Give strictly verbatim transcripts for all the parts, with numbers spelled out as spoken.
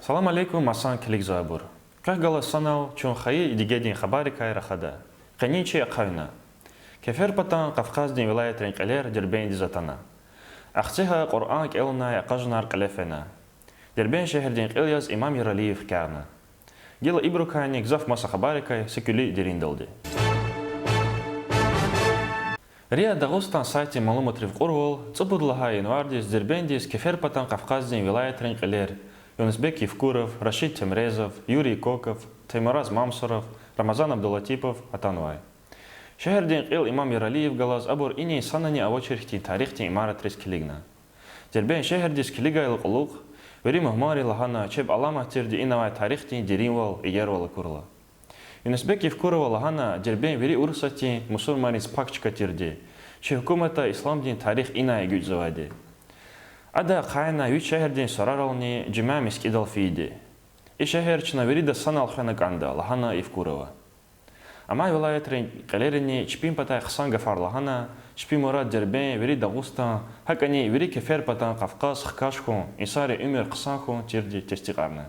Салам алейкум, масан килигзавайбур! Квехъ галаз санал чун хайи дигедин хабаррикай рахада. Къенин чи ахъайна. Кеферпатан Кавказдин вилаятрин кьилер Дербендиз атана. Ахцегьа Къуръан кӀелунай акъажунар кьиле фена. Дербент шегьердин кьил яз Имам Яралиев хкягъна. Гила ибурукайни гзаф маса хабаррикай са куьлуь дериндалди. РИА Дагъустан сайтдин малуматрив кьурвал, цӀипуд лагьай январдиз Дербендиз Кеферпатан Кавказдин вилаятрин кьилер Юнусбек Евкуров, Рашид Темрезов, Юрий Коков, Таймураз Мамсуров, Рамазан Абдулатипов атанвай. Шегьердин кьил Имам Яралиев галаз абур инин санани авачир хьтин тарихдин имаратриз килигна. Дербент шегьердиз килигайла кьулухъ, вири мугьманри лагьана чеб аламат тирди инавай тарихдин деринвал, иервал акурла. Юнусбек Евкурова лагьана Дербент вири Урусатдин мусурманриз пак чка тирди, чи гьукуматда исламдин тарих инай эгечӀзавайди. Ада ахъайна вич шегьердин сурарални жуьмя мискӀиндал фейиди. И шегьер чна вирида санал хвена кӀанда, лагьана Евкурова. Амай вилаятрин кьилерини чпин патай хъсан гафар лагьана, чпин мурад Дербент, вири Дагъустан, гьакӀни вири Кеферпатан Кавказ хкаж хьун, инсанрин уьмуьр хъсан хьун тирди тестикьарна.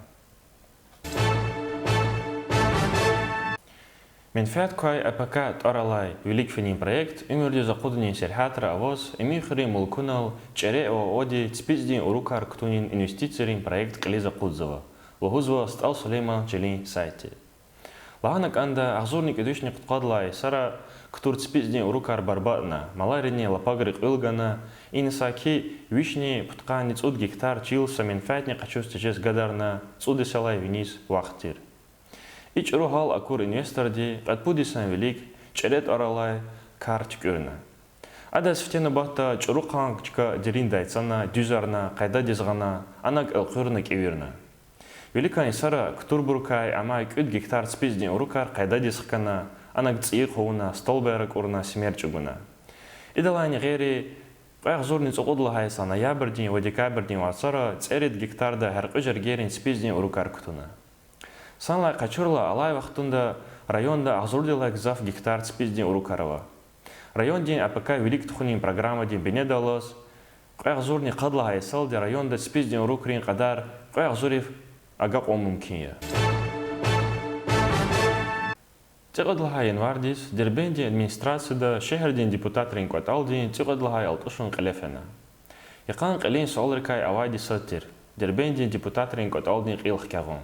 Менфят квай АПК тӀвар алай вилик финин проект уьмуьрдиз акъудунин сергьятра аваз Эминхуьруьн мулкунал ЧӀере ООО-ди ципицӀдин урукар кутунин инвестицийрин проект кьилиз акъудзава, лугьузва СтӀал Сулейманан чилин сайтди. Лагьана кӀанда, агъзурни кӀуьд вишни кьудкъадалай йисара кутур ципицӀдин урукар барбатӀна, маларини лапагри кьуьл гана, ина саки вишни пудкъанни цӀуд гектар чил са менфятни къачуз тежез гадарна цӀуд йисалай виниз вахт тир. И чӀуру гьал акур инвесторди кьвед-пуд йисан вилик ЧӀере тӀвар алай кар туькӀуьрна. Адаз фите нубатда чӀуру къан чка дериндай цана, дуьзарна, къайдадиз гъана, анаг элкъуьрна кӀевирна. Виликан йисара кутурбурукай амай кӀуьд гектар ципицӀдин урукар къайдадиз хкана, анаг цӀийи хъувуна, столбаяр акӀурна, симер чӀугуна. Идалайни гъейри, кьве агъзурни цӀукьуд лагьай йисан ноябрдин ва декабрдин варцара цӀерид гектарда гьяркьуь жергейрин ципицӀдин урукар кутуна. Санлай къачурла, алай вахтунда районда агъзурдилай гзаф гектар ципицӀдин урукар ава. Райондин АПК вилик тухунин программадин бинедаллаз, кьве агъзурни къад лагьай йисалди районда ципицӀдин урукрин кьадар кьве агъзурив агакьун мумкин я. ЦӀикьвед лагьай январдиз Дербентдин администрацияда шегьердин депутатрин кӀватӀалдин цӀикьвед лагьай алтӀушун кьиле фена. Йикъан кьилин суалрикай авайди сад тир: Дербентдин депутатрин кӀватӀалдин кьил хкягъун.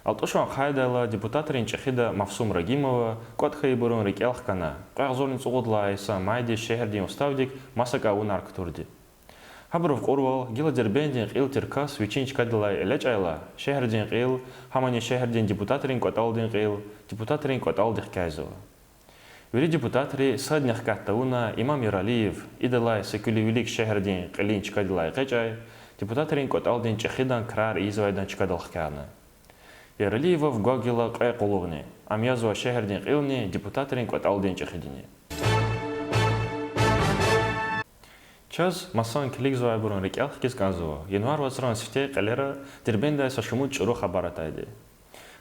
АлтӀушун ахъайдайла, депутатрин чӀехида Мавсум Рагьимова кӀватӀ хьайибурун рикӀел хкана кьве агъзурни цӀукьуд лагьай йисан майдиз шегьердин уставдик масакӀа авунар кутурди. Гьабурув кьурвал, гила Дербентдин кьил тир кас вичин чкадилай элечӀайла, шегьердин кьил, гьамани шегьердин депутатрин кӀватӀалдин кьил депутатрин кӀватӀалди хкязава. Вири депутатри садни хкат тавуна Имам Яралиев, идалай са куьлуь вилик шегьердин кьилин чкадилай экъечӀай, депутатрин кӀватӀалдин чӀехидан крар ийизвайдан чкадал хкяна. Яралиевав гвай гила кьве къуллугъни, ам язва шегьердин кьилни депутатрин кӀватӀалдин чӀехидини. Чаз масан килигзавайбурун рикӀел хкиз кӀанзава январь вацран сифте кьилера Дербентдай са шумуд чӀуру хабар атайди.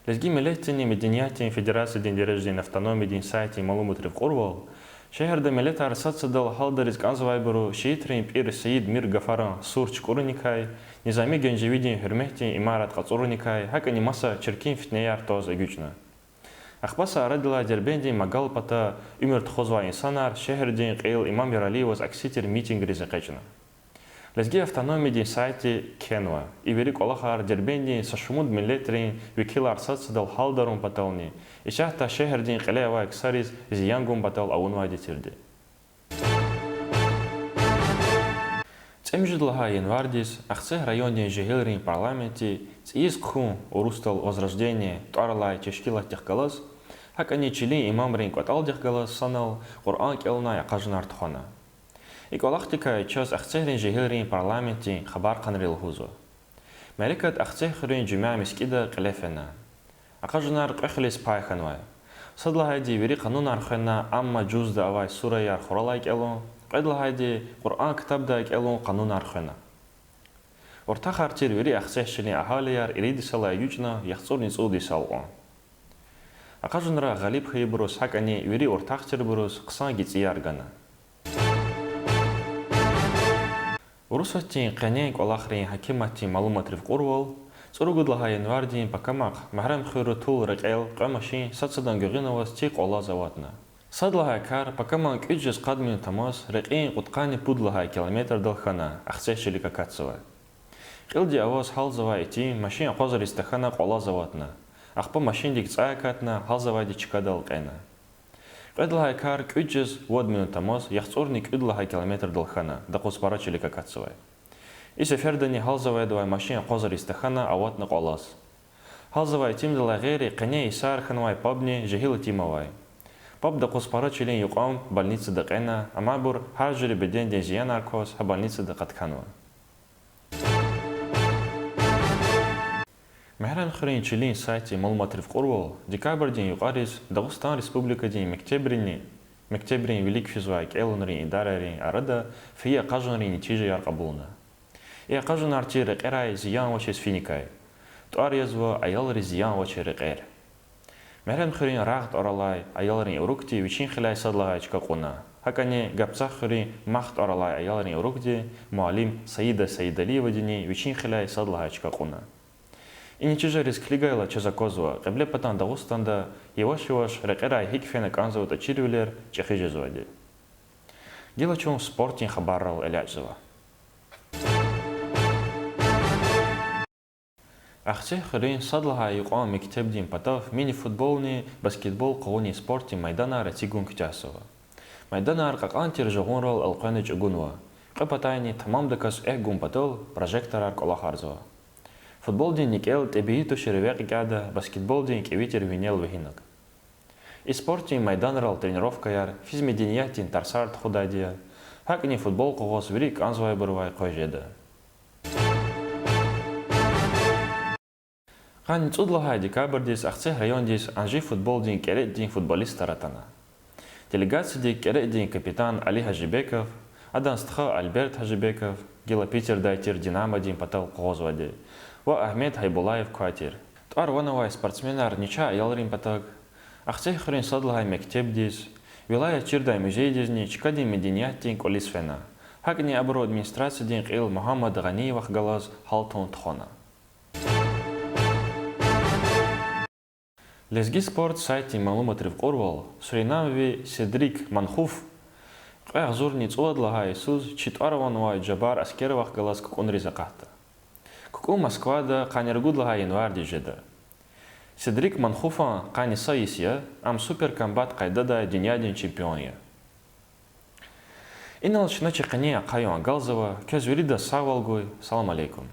Лезги миллетдинни медениятдин федерациядин дережадин автономиядин сайтдин малуматрив кьурвал, шегьерда миллетар сад-садал гьалдариз кӀанзавайбуру шиитрин пӀир Сейид Мир Гафаран сур чукӀуруникай, Низами Генжевидин гьуьрметдин имарат кьацӀуруникай, гьакӀни маса чиркин фитнеяр тваз эгечӀна. Ахпа са арадилай Дербентдин Магал пата уьмуьр тухузвай инсанар шегьердин кьил Имам Яралиеваз акси тир митингриз экъечӀна. Лезги автономиядин сайтди кхьенва: и вири кӀвалахар Дербентдин са шумуд миллетрин векилар сад-садал гьалдарун патални, исятда шегьердин кьиле авай ксариз зиян гун патал авунвайди тирди. ЦӀемуьжуьд лагьай январдиз Ахцегь райондин жегьилрин парламентди цӀийиз хъхьун, урусдал Возрождение тӀвар алай тешкилатдихъ галаз, гьакӀни чилин имамрин кӀватӀалдихъ галаз санал Къуръан кӀелунай акъажунар тухвана. И кӀвалахдикай чаз Ахцегьрин жегьилрин парламентдин хабархъанри лугьузва. Мярекат Ахцегь хуьруьн жуьмя мискӀинда кьиле фена. Акъажунар кьве хилиз пай хьанвай. Сад лагьайди вири къанунар хвена, амма жузда авай сураяр хуралай кӀелун, кьвед лагьайди Къуръан ктабдай кӀелун къанунар хвена. Уртахар тир вири Ахцегь чилин агьалияр ирид йисалай эгечӀна яхцӀурни цӀуд йисал кьван. Акъажунра гъалиб хьайибуруз, гьакӀни вири уртах тирбуруз хъсан гицӀияр гана. Урусатдин къенен кӀвалахрин гьакиматдин малуматрив кьурвал, ЦӀуругуд лагьай январдин пакамахъ Мегьарамдхуьр-Рутул рекьел кьве машин сад-садан гуьгъуьнаваз тир кьвалаз аватна. Сад лагьай кар пакаман кӀуьд жез къад минут амаз рекьин кьудкъанни пуд лагьай километрдал хьана, Ахцегь чилик акатзавай. Кьилди аваз гьалзавай итим машин акъвазариз тахьана кьвалаз аватна, ахпа машиндик цӀай акатна, гьалзавайди чкадал кьена. Кьвед лагьай кар кӀуьд жез вад минут амаз яхцӀурни кӀуьд лагьай километрдал хьана, Докъузпара чилик акатзавай. И сефердани гьалзавайдавай машин акъвазариз тахьана аватна кьвалаз. Гьалзавай итимдилай гъейри къене исар хьанвай пабни жегьил итим авай. Паб Докъузпара чилин юкьван больницада кьена, амайбур гьар жуьре бедендин зиянар кваз гьа больницада къатканва. Мегьарамдхуьруьн чилин сайтдин малуматрив кьурвал, декабрдин юкьвариз Дагъустан Республикадин мектебрини, мектебрин вилик физвай кӀелунрин идарайрин арада фейи акъажунрин нетижаяр кьабулна. И акъажунар тир рекьерай зиян авачиз финикай. ТӀвар язва аялриз зиян авачир рекьер. Мегьарамдхуьруьн Рагъ тӀвар алай аялрин урокди вичин хиляй сад лагьай чка кьуна. ГьакӀни Гапцагьхуьруьн Мах тӀвар алай аялрин урокди муаллим Саида Саидалиевадини вичин хиляй сад лагьай чка кьуна. И нетижайриз килигайла, чаз аквазва Кьиблепатан Дагъустанда яваш-яваш рекьерай гьикӀ фена кӀанзаватӀа чирвилер чӀехи жезвайди. Гила чун спортдин хабаррал элячӀзава. Ахцегьхуьруьн сад лагьай юкьван мектебдин патав мини-футболни баскетбол къугъунин спортдин майданар эцигун куьтягьзава. Майданар кьакьан тир жугъунрал элкъвена чӀугунва, кьве патайни тамамдаказ экв гун патал прожекторар кӀвалахарзава. Футболдин никӀел тӀебии тушир векь кӀяда, баскетболдин кӀеви тир винел вегьинаг. И спортдин майданрал тренировкаяр, физмедениятдин тарсар тухудайди я, гьакӀни футбол къугъваз вири кӀанзавайбурувай къвез жеда. Къанни цӀуд лагьай декабрдиз Ахцегь райондиз Анжи футболдин кӀеретӀдин футболистар атана. Делегациядик кӀеретӀдин капитан Али Гьажибеков, адан стха Альберт Гьажибеков, гила Питердай тир Динамодин патал къугъвазвайди, ва Агьмед Гьайбуллаев квай тир. ТӀвар-ван авай спортсменар Нича аялрин патав, Ахцегьхуьруьн сад лагьай мектебдиз, вилаят чирдай музейдизни чкадин медениятдин кӀвализ фена. ГьакӀни абуру администрациядин кьил Мугьаммад Гъаниевахъ галаз гьалтун тухвана. Лезги спорт сайтдин малуматрив кьурвал, суринамви Седрик Манхуф кьве агъзурни цӀувад лагьай йисуз чи тӀвар-ван авай Жабар Аскеровахъ галаз кукӀунриз акъатда. КукӀун Москвада къанни ругуд лагьай январдиз жеда. Седрик Манхуфан къанни са йис я, ам суперкомбат къайдадай дуьньядин чемпион я. Инал чна чи къенин ахъаюн агалзава, квез виридаз сагъвал гуй, салам алейкум.